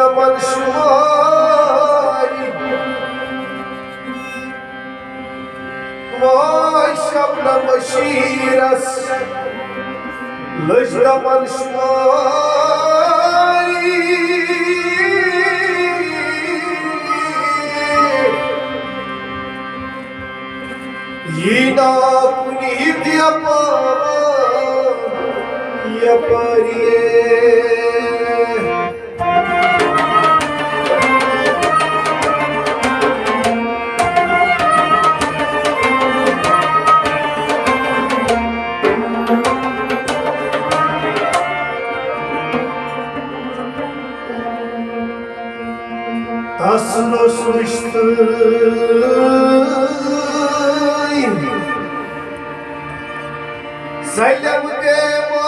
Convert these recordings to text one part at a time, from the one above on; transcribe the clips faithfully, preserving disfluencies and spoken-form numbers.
دمن شماری، واے شبنم بشیرس لٔج دمن شماری۔ یی نا کُنہِ یپٲرۍ، یپٲرۍ۔ تسُنٛد اوس رِشتہٕ ظٲلِم بیمٲری۔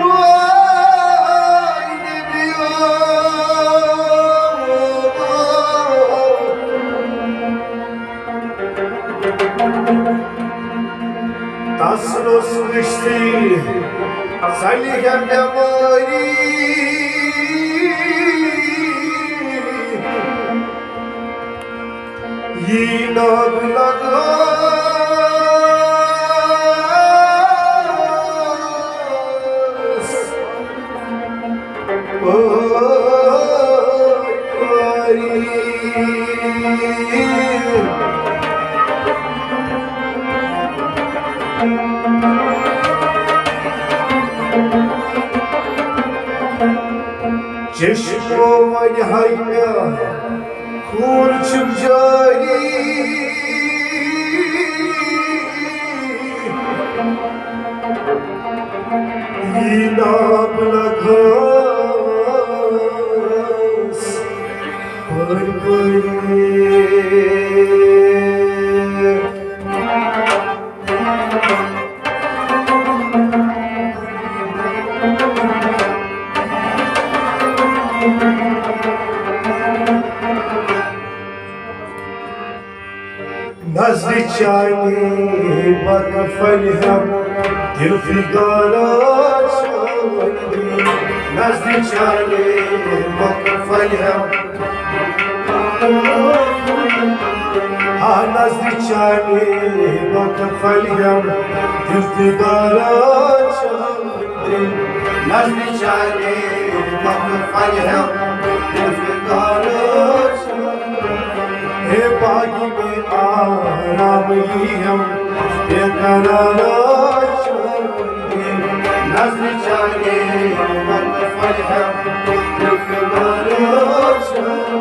واے نبیو۔ تسُنٛد اوس رِشتہٕ ظٲلِم بیمٲری۔ یی ناگ لگاس پٲرۍ پٲرۍ۔ چشمو وۄنۍ ہاے مےٚ خوٗن چھُم جٲری۔ یی ناگ لگاس پٲرۍ پٲرۍ۔ نظرِ چانہِ بک پھلہِ ہم دل فگارا چھٲنۍ۔ نظرِ چانہِ بک پھلہِ ہم، ہا، نظرِ چانہِ بک پھلہِ ہم دل فگارا چھٲنۍ۔ نظرِ چانہِ بک پھلہِ ہم دل فگارا چھٲنۍ۔ ہے باغی میں آرام لی ہم بے قرارا چھٲنۍ۔ نظرِ چانہِ بک پھلہِ ہم دل فگارا چھٲنۍ۔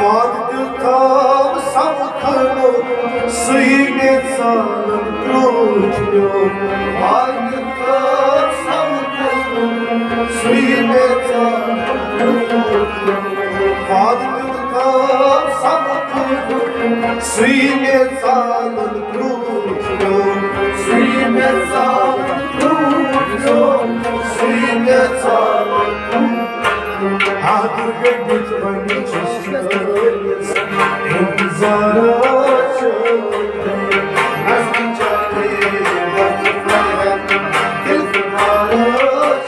وعدٕ دیُتتھم سمکھنُک، سُے مےٚ ژالن کرٛوٗٹھ پیوٚو۔ وعدٕ دیُتتھم سمکھنُک، سُے مےٚ ژالن کرٛوٗٹھ پیوٚو۔ وعدٕ دیُتتھم سمکھنُک، سُے مےٚ ژالن کرٛوٗٹھ پیوٚو۔ سُے مےٚ ژالن کرٛوٗٹھ پیوٚو۔ سُے مےٚ ژالن کرٛوٗٹھ۔ آدُر گٔنڈِتھ وۄنۍ چھُس اِنتظارا چھُ۔ نظرِ چانہِ بک پھلہِ ہم دل فگارا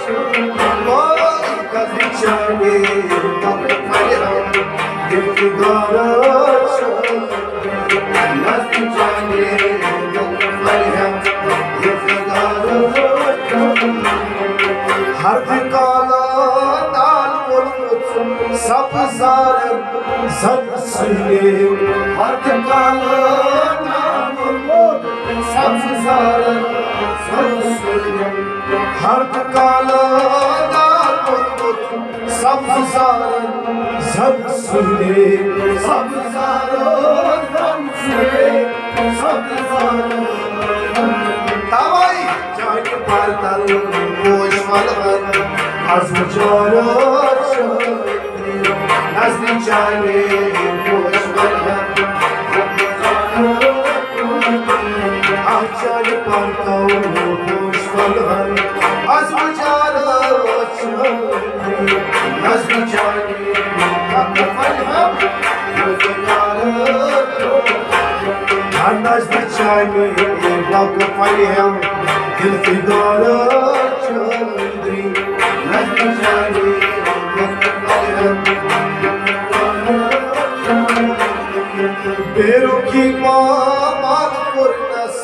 چھٲنۍ۔ وای نظرِ چانہِ بک پھلہِ ہم دل فگارا چھٲنۍ۔ نظرِ چانہِ بک پھلہِ ہم دل فگارا چھٲنۍ۔ ہردٕ کالہ نال ووٚنمُت سبزارن زن سُلے۔ ہردٕ کالہ نال ووٚنمُت سبزارن زن سُلے۔ ہردٕ کالہ نال ووٚنمُت سبزارن زن سُلے۔ سبزارن زن سُلے۔ سبزارن۔ توے چانہِ پرتل پوش پھلہِ ہم از وُجارا چھٲنۍ۔ نظرِ چانہِ پوش پھلہِ ہم آہ چانہِ پرتل پوش پھلہِ ہم از وُجارا چھٲنۍ۔ نظرِ چانہِ بک پھلہِ ہم دل فگارا چھٲنۍ۔ نظرِ چانہِ بک پھلہِ ہم دلفگارا چندری، نظر جانی، بیرو کی ماما کرنس،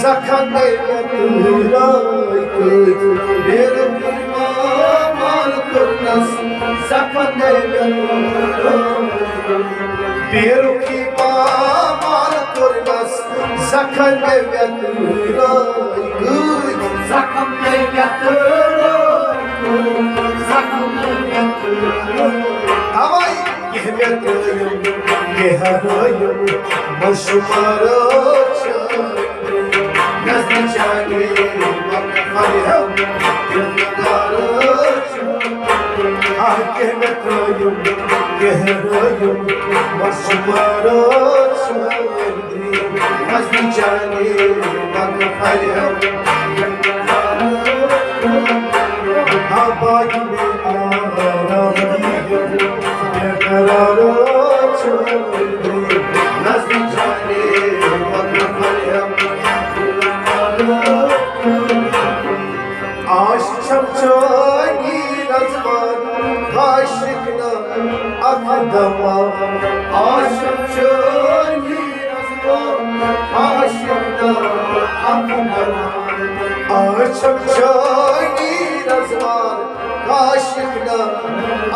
زخم میں مکرائے کت۔ بیرو کی ماما کرنس، زخم میں مکرائے کت۔ بیرو کی ماما کرنس، زخم میں مکرائے کت۔ زخم میں مکرائے کت۔ زخم میں مکرائے کت۔ اوائی۔ کینٛہہ مےٚ ترٲیِم، کینٛہہ ہرٲیِم، منٛز شُمارا چھِ۔ نظرِ چانہِ مقفل ہٮ۪م، دِلدار چھِ۔ آ، کینٛہہ مےٚ ترٲیِم، کینٛہہ ہرٲیِم، منٛز شُمارا چھِ۔ نظرِ چانہِ مقفل ہٮ۪م، آباد میں آرام دِیِو، بے قرار چھُ نظرِ جانے مقبول۔ عاشق چھم چٲنی رضوان، عاشق نہ اکھ دما۔ عاشق چھٲنی رضوان، عاشق نہ اکھ دما۔ عاشق چھٲنی رضوان، عاشق نہ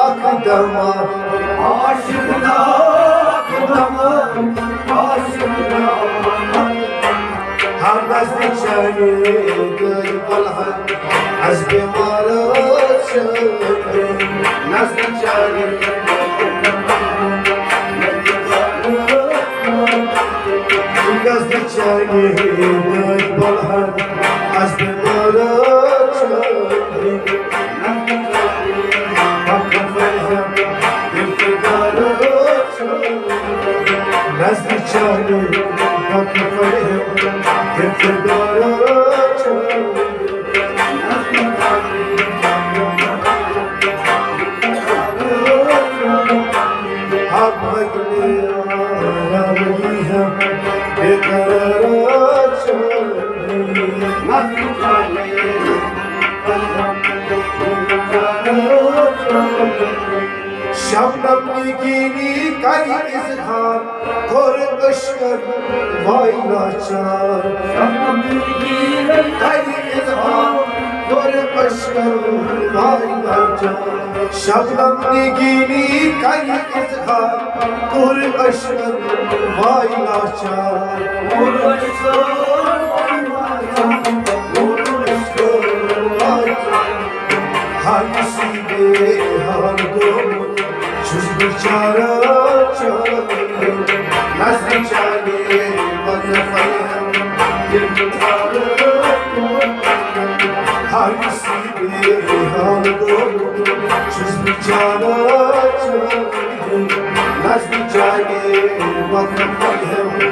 اکھ دما۔ عاشق نہ اکھ دما، عاشق نہ اکھ دما۔ ہم نظرِ چانہِ گٔے بلہن، از بیمار چھِ۔ نظرِ چانہِ، نظرِ چانہِ گٔے بلہن، از بیمار چھِ۔ نظرِ چانہِ مقفل ہٮ۪م، دِلدار چھِ۔ ہم لگنے آرام ہٮ۪م، بے قرار چھِ۔ شبنم نگینی کری اظہار، کوٚر عشقن وای لاچار۔ شبنم نگینی کری اظہار، کوٚر عشقن وای لاچار۔ شبنم نگینی کری اظہار، کوٚر عشقن وای لاچار۔ کوٚر عشقن وای لاچار، کوٚر عشقن وای لاچار۔ ہاے نصیبے حال گوٚمُت چھُس بِچارٕ چٲنۍ۔ نظرِ چانہِ مقفل ہٮ۪م، دِلدار۔ ہاے نصیبے حال گوٚمُت چھُس بِچارٕ چٲنۍ۔ نظرِ چانہِ مقفل ہٮ۪م،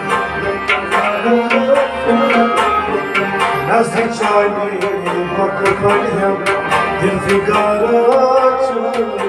نظرِ چانہِ مقفل ہٮ۪م، دِلفگار چٲنۍ۔